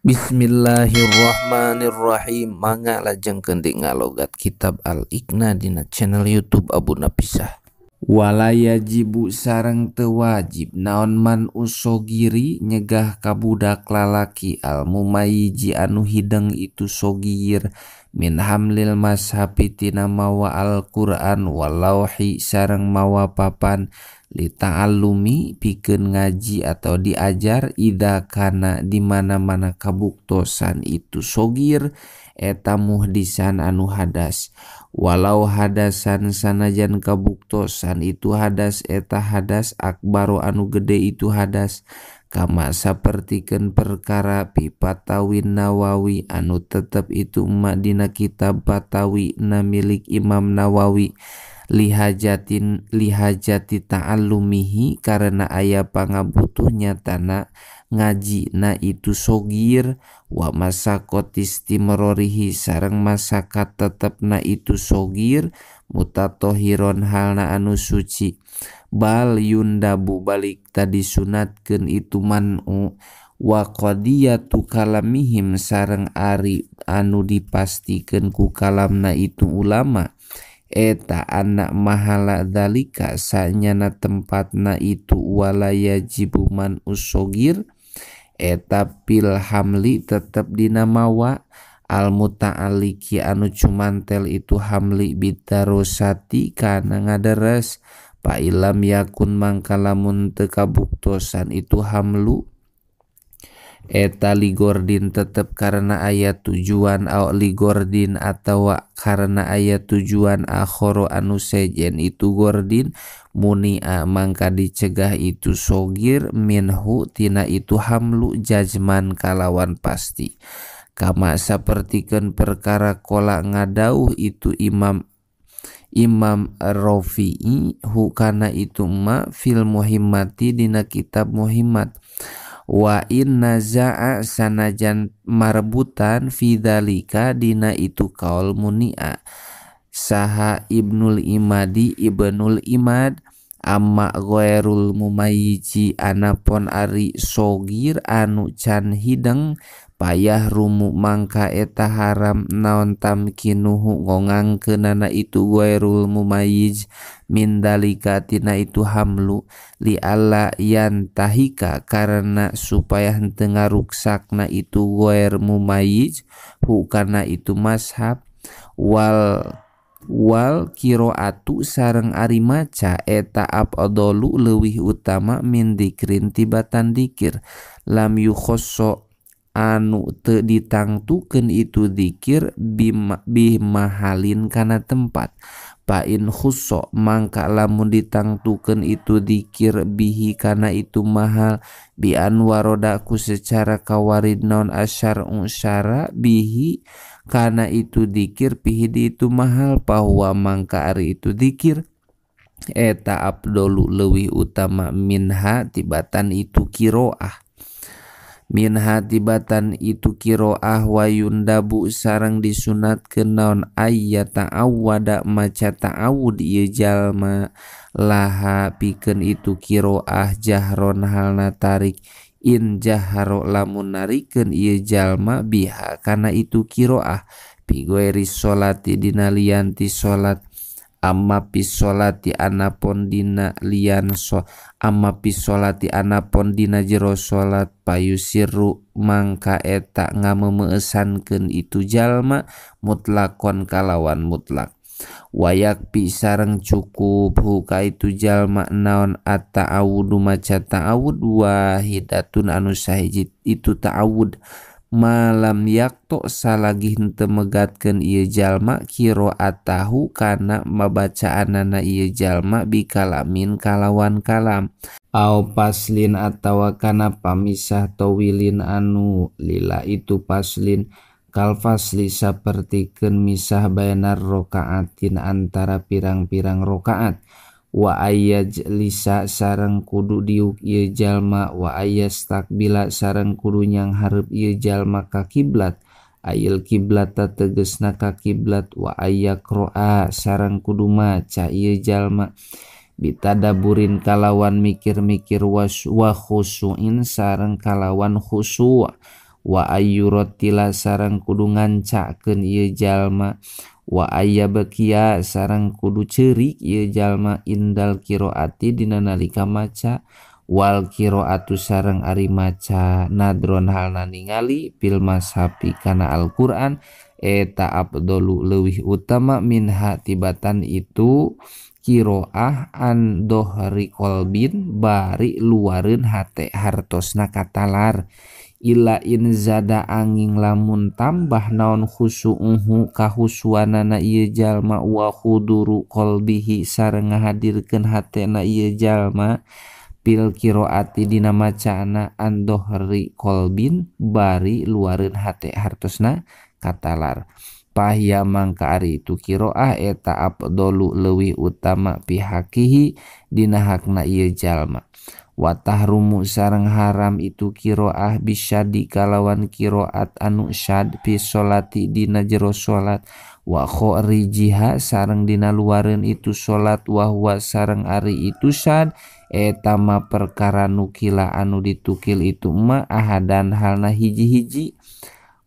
Bismillahirrahmanirrahim. Mangga lajengkeun di ngalogat kitab Al-Iqna dina channel YouTube Abu Napisah. Wala yajibu sareng teu wajib naon man usogiri nyegah ka budak lalaki al mumayiji anu hideng itu sogir min hamlil mashafi tina mawa Al-Qur'an walauhi sareng mawa papan li ta'allumi pikeun ngaji atau diajar idza kana di mana-mana kabuktosan itu sogir eta muhdisan anu hadas walau hadasan sanajan kabuktosan itu hadas eta hadas akbaru anu gede itu hadas kama sapertikeun perkara pi Fatawin Nawawi anu tetep itu emak dina kitab Fatawi na milik Imam Nawawi lihajatin lihajati ta'allumihi karena aya pangabutuh nyatana ngaji na itu sogir wa masakot istimrorihi sareng masakat tetepna itu sogir mutatohiron halna anu suci bal yundabu balik tadi sunatkeun itu man'u wa qadiyatu kalamihim sareng ari anu dipastikeun ku kalamna itu ulama eta anak mahala dalika sanyana tempatna itu wala yajibu man usogir eta pil hamli tetep dina mawa al muta'aliki anu cumantel itu hamli bidarosati kana ngaderes pa ilam yakun mangka lamun teu kabuktosan itu hamlu eta ligordin tetep karena aya tujuan au ligordin atawa karena aya tujuan akhoro anu sejen itu gordin munia mangka dicegah itu sogir minhu tina itu hamlu jajman kalawan pasti kama sapertikeun perkara kola ngadauh itu Imam Rafi'i hu kana itu ma fil muhimmati dina kitab muhimmat wa in naza'a sanajan marbutan fi dzalika dina itu kaul munia saha Ibnul Imadi Ibnul Imad amma ghairul mumayyiji anapon ari sogir anu can hideng payah rumu mangka eta haram naon tamkinuhu ngongangkeunana itu ghairul mumayyiz min dalika tina itu hamlu li alla yantahika karena supaya henteu ngaruksakna itu ghair mumayyiz hu kana itu mashab wal qiraatu sareng ari maca eta afdalu leuwih utama min dikrin tibatan dikir lam yukhasso anu teu ditangtukeun itu dikir bimahalin kana tempat pa in khusso mangka lamun ditangtukeun itu dikir bihi kana itu mahal bi an waroda ku secara kawarid naon asyar'u syara bihi kana itu dikir pihi di itu mahal pahuwa mangka ari itu dikir eta afdalu leuwih utama minha tibatan itu kiroah minha tibatan itu kiroah wa yundabu sareng disunatkeun naon ayya ta'awwada maca ta'awud ieu jalma laha pikeun itu kiroah jahron halna tarik in jaharo lamun narikeun ieu jalma biha kana itu kiroah fi ghairi sholati dina lian ti salat amma fi sholati anapon dina lian so amma fi sholati anapon dina jero salat payusirru mangka eta ngameumeusankeun itu jalma mutlakon kalawan mutlak wayak pi sareng cukup huka itu jalma naon at-ta'awudu maca ta'awud wahidatun anu sahiji itu ta'awud malam yakto salagi henteu megatkeun ieu jalma qiraatahu kana mabacaanana ieu jalma bikalamin kalawan kalam au paslin atawa kana pamisah tawilin anu lila itu paslin kal fasli sapertikeun misah bainar rokaatin antara pirang-pirang rokaat wa ayyajlisa sareng kudu diuk ieu jalma wa ayyastakbila sareng kudu nyanghareup ieu jalma ka kiblat ayil kiblat tegesna ka kiblat wa ayyaqra'a sareng kudu maca ieu jalma bitadaburin kalawan mikir-mikir wa khusyu'in sareng kalawan khusyu' Wa ayyuratila sareng kudu ngancakeun ieu jalma wa ayyabakia sareng kudu ceurik ieu jalma indal qiraati dina nalika maca wal qiraatu sareng ari maca nadron halna ningali fil mashafi kana Al-Qur'an eta afdalu leuwih utama minha tibatan itu qiraah an dohri qalbin bari luareun hate hartosna katalar illa in zada angin lamun tambah naon khusyu'uhu kahusuanana ieu jalma wa khuduru qalbihi sareng ngahadirkeun hatena ieu jalma pil qiraati dina macaana an dohri qalbin bari luareun hate hartosna katalar pahya mangka ari itu qiraah eta afdalu leuwih utama pihakihi dina hakna ieu jalma. Wa tahrumu sareng haram itu qiraah bisyadi kalawan qiraat anu syad fi sholati dina jero salat wa kharijiha sareng dina luareun itu salat wa huwa sareng ari itu syad eta ma perkara nukila anu ditukil itu ma ahadan halna hiji-hiji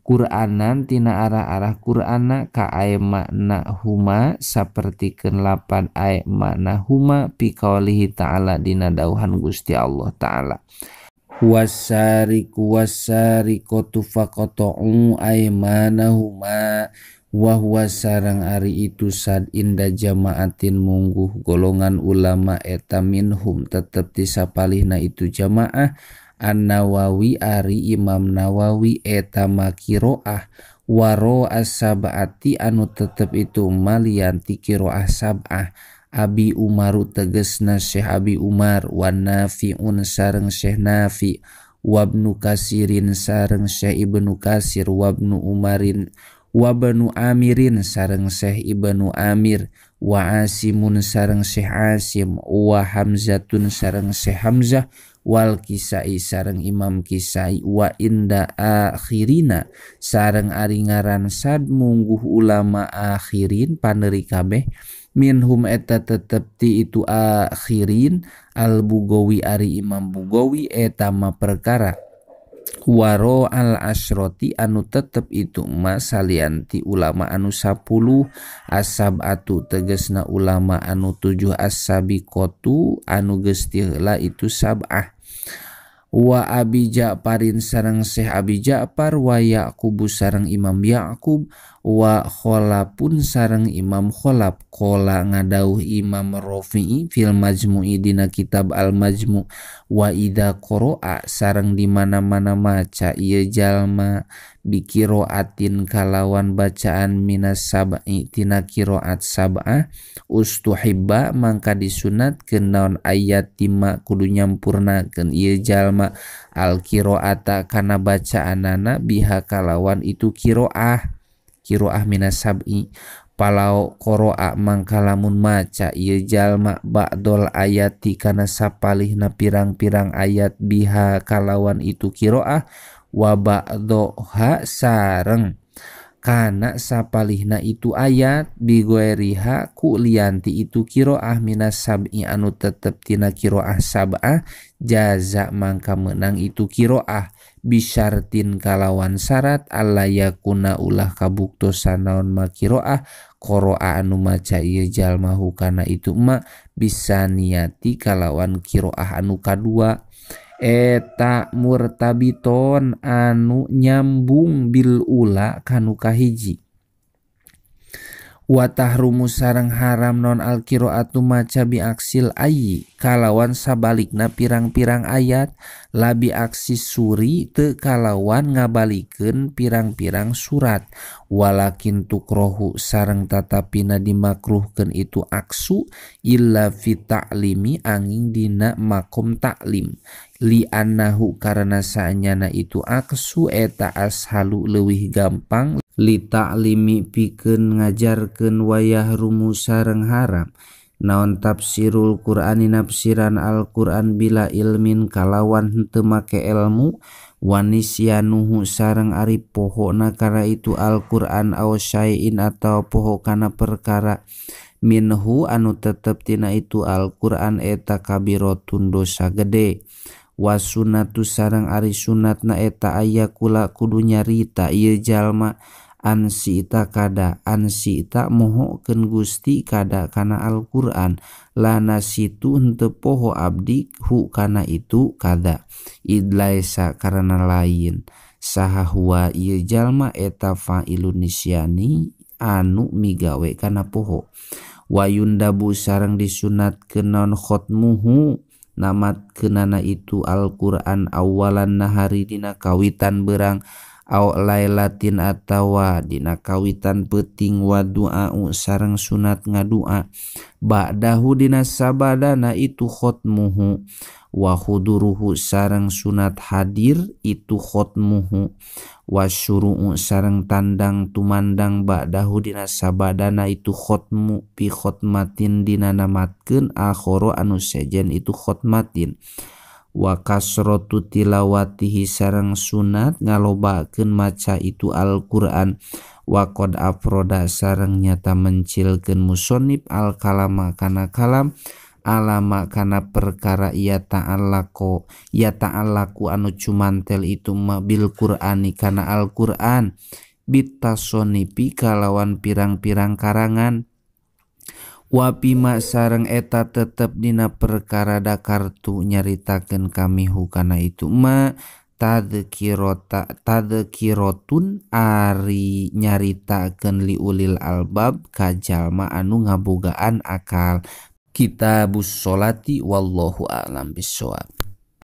Qur'anan tina arah-arah Qur'ana ka ae makna huma sapertikeun lapan ae makna huma fi qaulihi ta'ala dina dauhan Gusti Allah ta'ala wasariqu wasariqatu faqata'u aymanahuma wa huwa sareng ari itu sad inda jamaatin mungguh golongan ulama eta minhum tetep disapalihna itu jamaah An-Nawawi ari Imam Nawawi eta makiroah waro as-sab'ati anu tetep itu malianti kiroah sab'ah Abi Umaru tegesna Syekh Abi Umar wa Nafi'un sareng Syekh Nafi wabnu Kasirin sareng Syekh Ibnu Kasir wabnu Umarin wabnu Amirin sareng Syekh Ibnu Amir wa Asimun sareng Syekh Asim wa Hamzatun sareng Syekh Hamzah wal Kisai sareng Imam Kisai wa inda akhirina sareng ari ngaran sad mungguh ulama akhirin paneri kabeh minhum eta tetep ti itu akhirin al Bugawi ari Imam Bugawi eta ma perkara waro al asroti anu tetep itu ma salianti ulama anu 10 asabatu tegesna ulama anu 7 asabiqatu anu geus ti heula itu sab'ah wa Abi Ja'farin sareng Syekh Abi Ja'far wa Ya'qub sareng Imam Ya'qub wa Kholapun sareng Imam Kholap qala ngadauh Imam Rafi'i fil Majmu'i dina kitab Al Majmu' wa idza qara'a sareng di mana-mana maca ieu jalma bi qira'atin kalawan bacaan minas sab'i tina qira'at sab'ah ustuhibba mangka disunatkeun naon ayat tima kudu nyampurnakeun ieu jalma al qira'ata kana bacaanana biha kalawan itu qira'ah qira'ah minas sab'i palau qara'a mangka lamun maca ieu jalma ba'dol ayati kana sapalihna pirang-pirang ayat biha kalawan itu qira'ah wa ba'doha sareng kana sapalihna itu ayat bigoeriha ku lianti itu qira'ah minas sab'i anu tetep tina qira'ah sab'ah jaza mangka meunang itu qira'ah bisyartin kalawan syarat alla yakuna ulah kabuktosan naon ma qira'ah qara'a anu maca ieu jalma hukana itu ma bisa niati kalawan qira'ah anu kadua eta murtabiton anu nyambung bil ula kanu kahiji wa tahrumu sareng haram non al qiraatu maca bi aksil ayyi kalawan sabalikna pirang-pirang ayat labi aksi suri teu kalawan ngabalikeun pirang-pirang surat walakin tukrohu sareng tatapina dimakruhkeun itu aksu illa fi ta'limi angin dina makom taklim li annahu karena saanyana itu aksu eta ashalu leuwih gampang li ta'limi pikeun ngajarkeun wayah rumu sareng haram naon tafsirul Qur'ani nafsiran Al-Qur'an bila ilmin kalawan henteu make ilmu wanisyanuhu sareng ari pohona kana itu Al-Qur'an aw syai'in atawa poho kana perkara minhu anu tetep tina itu Al-Qur'an eta kabiratun dosa gede. Wasunatu sareng ari sunatna eta aya kula kudu nyarita ieu jalma ansita kada ansita mohokeun Gusti kada kana Al-Qur'an lana situ henteu poho abdi hu kana itu kada idlaisa karena lain saha huwa ieu jalma eta fa'ilun nisyani anu migawe kana poho wayundabu sareng disunatkeun naon khotmuhu namatkeunana itu Al-Qur'an awalan nahari dina kawitan berang aw lailatin atawa dina kawitan peuting wa du'a'u sareng sunat ngadua ba'dahu dina sabadana itu khotmuhu wa huduruhu sareng sunat hadir itu khotmuhu wa syuru'u sareng tandang tumandang ba'dahu dina sabadana itu khotmu pi khotmatin dina namatkeun akhara anu sejen itu khotmatin wa kasratu tilawatihi sareng sunat ngalobakeun maca itu Al-Qur'an wa qad afroda sareng nyata mencilkeun musonib al kalama kana kalam alama kana perkara ya ta'allaqo ya ta'allaqu anu cumantel itu ma bil Qur'ani kana Al-Qur'an bitasonipi kalawan pirang-pirang karangan wapima sareng eta tetep dina perkara dakartu nyaritakeun kami hukana itu ma tadhkirota tadhkirotun ari nyaritakeun liulil albab ka jalma anu ngabogaan akal. Kitabus sholati wallahu a'lam bissawab.